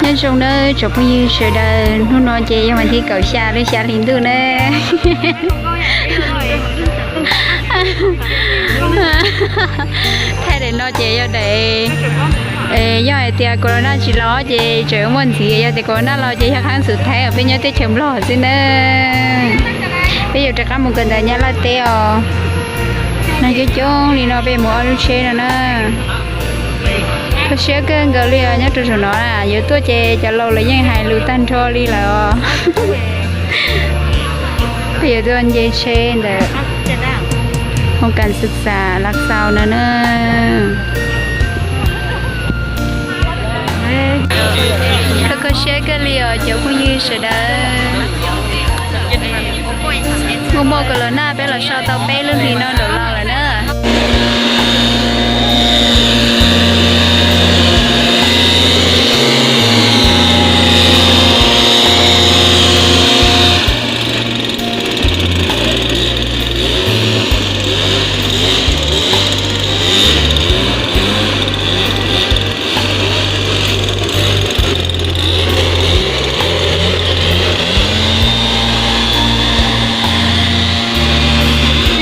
Nyob zoo nawb tsoom phooj ywg sawv daws, hnub no ces yog vas thib kaum xya lub xya hli ntuj nawb. Thaij daim no ces yog daim, yog hais tias corona tsis los ces tseem muaj ntxiv, yog tias corona los ces yog qhab xub thawj peb nyob teb chaws Nplog xwb nawb. Peb yuav rov qab mus kawm ntawv Nyab Laj teb os. Neeg coob coob li no peb mus ob lub tsheb no na. Kho siab kawg nkaus li os, nyob rau zaum no na yuav tuaj ces cov laus lawv yeej hais lus tag nrho li lawm os. Peb yuav tuaj nce tsheb ntawm hoo kas xwm xam Lav Xaus no na. Kho kho siab kawg li os cov phooj ywg sawv daws. Muaj muaj corona peb los so tau peb lub hlis no nraum los lawm na.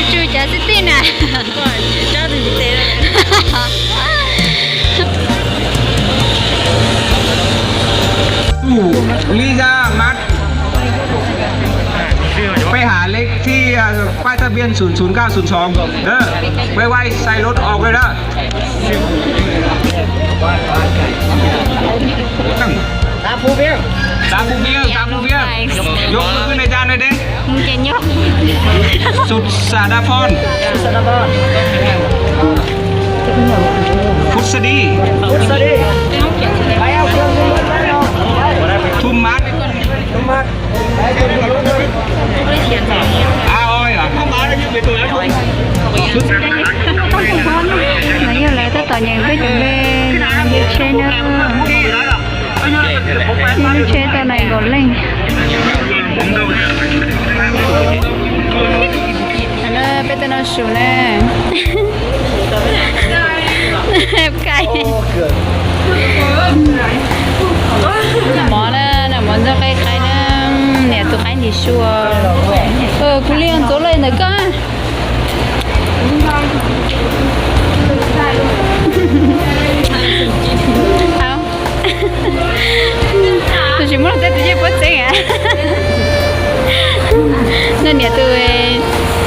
Tsuj tsuj cov xib tij na. Lý do mát. Phải hả lễ thi, à, quay thật viên sùn sùn cao sùn sóng. Đó. Quay quay sai lốt ok đó. Tá phú viếng. Tá phú viếng, tá phú viếng. Nhốt cái này ra đây đi. Sụt xả đa phôn. Phút xa đi. Thum mát. Ôi, à. Mas yog lawv tab tom nyeem peb cov me nce tsheb na. Ib lub tsheb tau nees nkaum leej. Peb tej no su na. Mov na, mov ntxuag qe qaib na, niam tus qaib ntim su. Kuv li ntxuav lawm ntawm koj. Tus tsis muaj tej tus yeej puab txeeb a. No niam tus,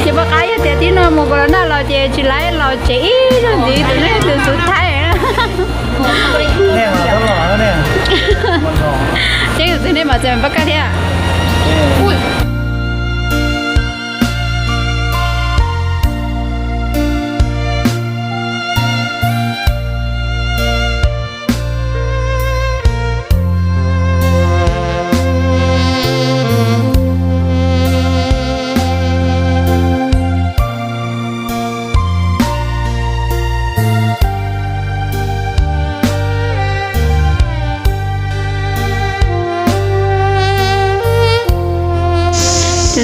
ces poj qab yog tias tib no mus corona los ces tsis laib los tsev ib zaug ntxiv, tus no tus xub thaib. Tseeb tus twg nej mam txawm pab kaj thiab.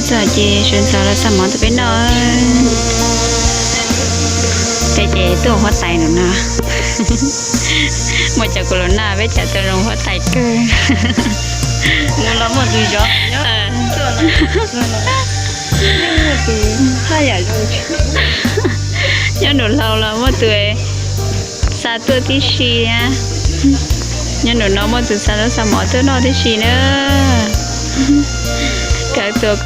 Tuaj txog ces sawv ntxov los xa mov rau peb noj. Peb ces tuaj huab tais no no. Muaj cov corona peb cas tuaj zoo huab tais kawg. Mus los muaj tus zov. Nyob nraum hlau los muaj tus xa tuaj tib si na. Nyob nram no muaj tus xa zaub xa mov tuaj noj tib si na. Kawg tuaj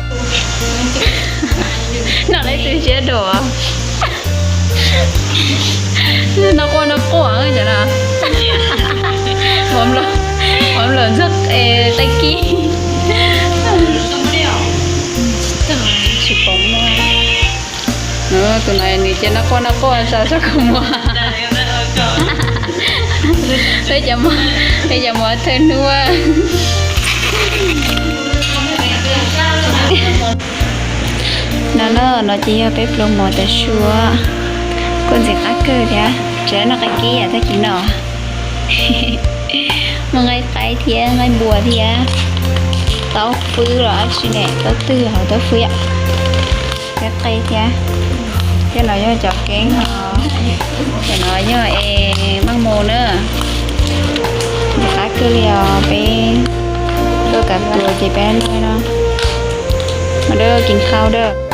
noj lawv tus siab dua. Noj quaj noj quaj cov no. Mov nplaum, mov nplaum ntxog qe kib. Tsis pom muaj. Tus no nws cia noj quaj noj quaj tso tso kua muag. Peb cov muag, peb cov muag thawj hnub. No no, no ces yog peb pluas mov tas suav. Kuj ntxim qab kawg thiab, tsis noj qe kib tag kis no. Muaj nqaij qaib thiab nqaij npua thiab. Taub fwb los dab tsi ne, taub twg hauv taub fwb yom. Qe qe thiab. Thiab no yog cov keeb no, cov no yog es maj mus na. Ntxim qab kawg li os, peb tuaj kav tuas ces peb noj no. Mas dab kis khau dab.